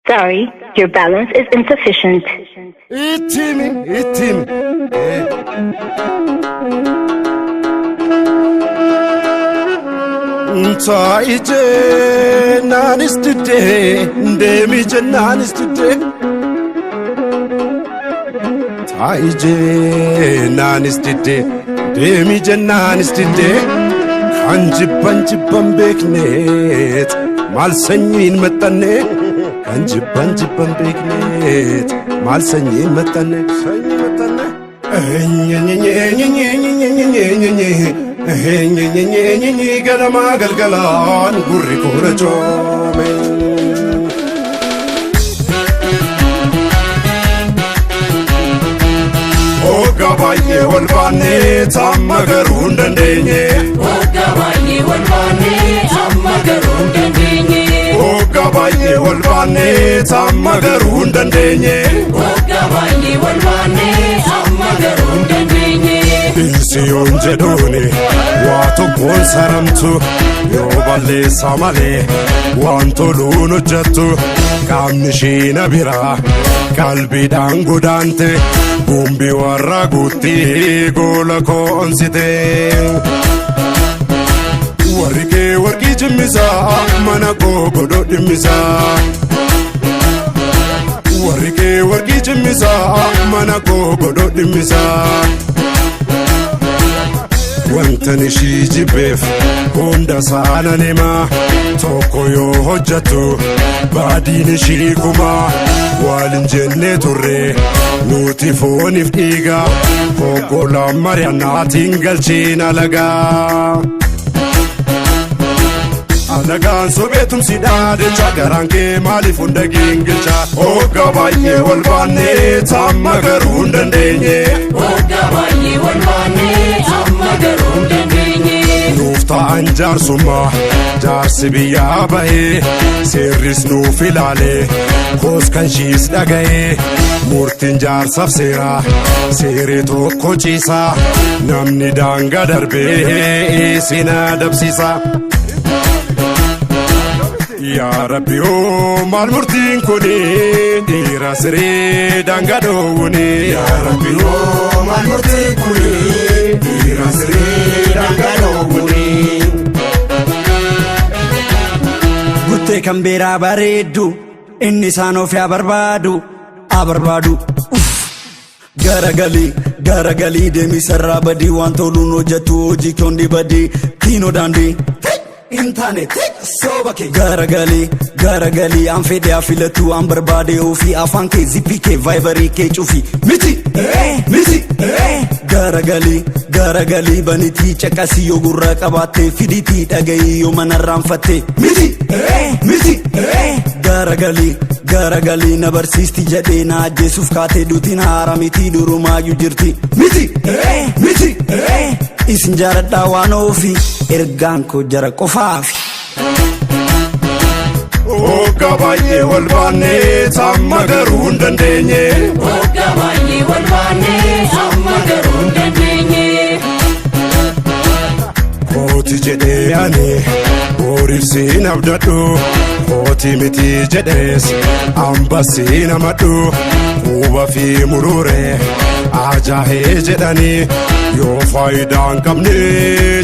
Sorry, your balance is insufficient. Itti himi, itti himi. Taa'i jennaanis diddee, deemi jennaanis diddee. Taa'i jennaanis diddee, deemi jennaanis diddee. Kan jibban jibban beekneet maal sanyiin maxxanne. Kan jibban jibban beekneet maal sanyiin maxxanne. Sanyii maxxanne. Ganamaa galgalaan gurri koora coome. Hoggaa baay'ee wal baannee amma garuu hin dandeenye. Hoggaa baay'ee wal baannee amma garuu hin dandeenye. Hoggaa baay'ee wal baannee amma garuu hin dandeenye. Hoggaa baay'ee wal baannee amma garuu hin dandeenye. Dhiisi yoon jedhuuni waa tokkoon saramtu, yoo balleessa malee waan toluun hojjettu. Qaamni ishii na biraa qalbiidhaan godaante, gumbii warra guutti goola koonsite. Warri kee warqii cimmisaa, mana koo godhoo dhimmisaa. Warri kee warqii cimmisaa, mana koo godhoo dhimmisaa. Wantan ishii jibbeef hunda saanan himaa, tokko yoo hojjettu baadiin ishii kumaa. Waalin jennee turre nuti fooniif dhiiga, hoggolaan mari'annaatiin galchiin alagaa. Alagaan sobeetumsi dhaadhecha, garaan kee maaliif hunda gingilcha? Hoggaa baay'ee wal baannee amma garuu hin dandeenye. Hoggaa baay'ee wal baannee amma garuu hin dandeenye. Nuuf ta'an jaarsummaa jaarsi biyyaa bahee, seerris nuuf ilaalee, koos kan shiis dhaga'ee. Murtiin jaarsaaf seeraa seeree tokko ciisaa, namni daangaa darbee isin adabsiisa. Yaa Rabbi oo, maal murtiin kuni, dhiira siree daangaa dhoowwuni. Yaa Rabbi oo, maal murtiin kuni, dhiira siree daangaa dhoowwuni. Guttee kan biraa bareeddu inni isaan of haa barbaadu haa barbaadu. Uff. Garagalii garagalii deemii sarraa badii, waan toluun hojjetu hojii kondi badii kiinoo daandii hin taane sooba kee. Garagalii garagalii, an fedhe haa filatu, an barbaade ofii, afaan kee, zippii kee, Viberii kee cufi, miti miti. Garagalii garagalii, banitii caqasii, yoo gurra qabaattee fiditii dhagayii, yoo manarraanfatte, miti miti. Garagalii garagalii, na barsiisti jedhee na ajjeesuuf kaatee, duutiin haara miti, durumaayyuu jirti, miti miti. Isin jaaladhaa waan ofii, ergaan koo jara qofaafi. Hoggaa baay'ee wal baannee amma garuu hin dandeenye. Hoggaa baay'ee wal baannee amma garuu hin dandeenye. Kooti jedhee ani horiif siin abdadhu, kooti miti jedhees ambasiin amadhu. Quba fi muruure ajaa'ee jedhanii, yoo faayidaa hin qabne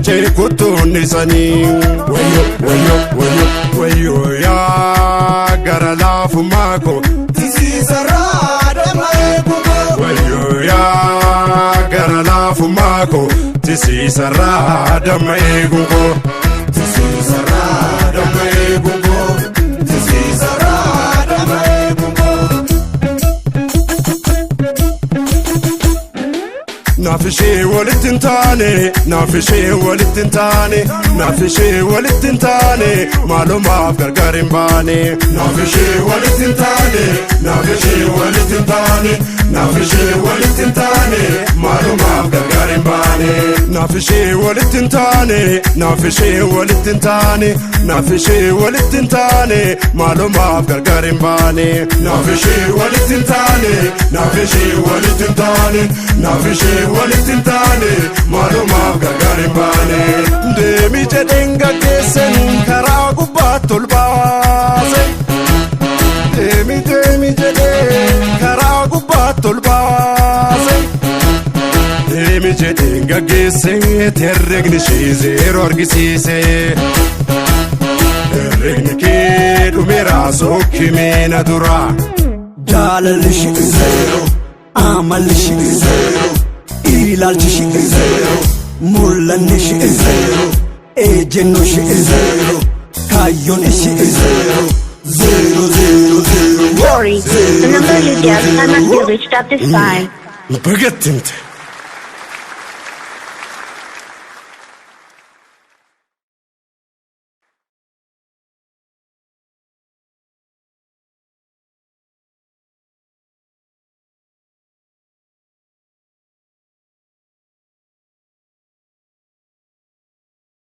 ceekuttuun isanii. Wayyo wayyo wayyo wayyo, yaa gara laafummaa koo. Tisiisarraa damma eegumoo. Wayyo yaa gara laafummaa koo, tisiisarraa damma eeguun koo. Tisiisarraa damma eeguun koo. Tisiisarraa damma eeguun koo. Naaf ishee walitti hin taane, naaf ishee walitti hin taane, naaf ishee walitti hin taane, maalumaaf gargar hin baane. Naaf ishee walitti hin taane, naaf ishee walitti hin taane, naaf ishee walitti hin taane, maalumaaf gargar hin baane. Naaf ishee walitti hin taane, naaf ishee walitti hin taane, naaf ishee walitti hin taane, maalumaaf gargar hin baane. Naaf ishee walitti hin taane, naaf ishee walitti hin taane, naaf ishee walitti hin taane, maalumaaf gargar hin baane. Deemi jedheen gaggeessan karaa gubbaatti ol baase. Deemi deemi jedhee karaa gubbaatti ol baase. Deemi jedheen gaggeesse, herregni ishee zeeroo argisiise. Herregni kee dhumeera, sokkimee na dura. Jaalalli ishee zeero, amalli ishee zeero, ilaalchi ishee zeero, mul'anni ishee zeero, ejjennoo ishee zeero, kaayyoon ishee zeero, zeero, zeero, zeero. Sorry, the number you dialed cannot be reached at this time. Bagattimte.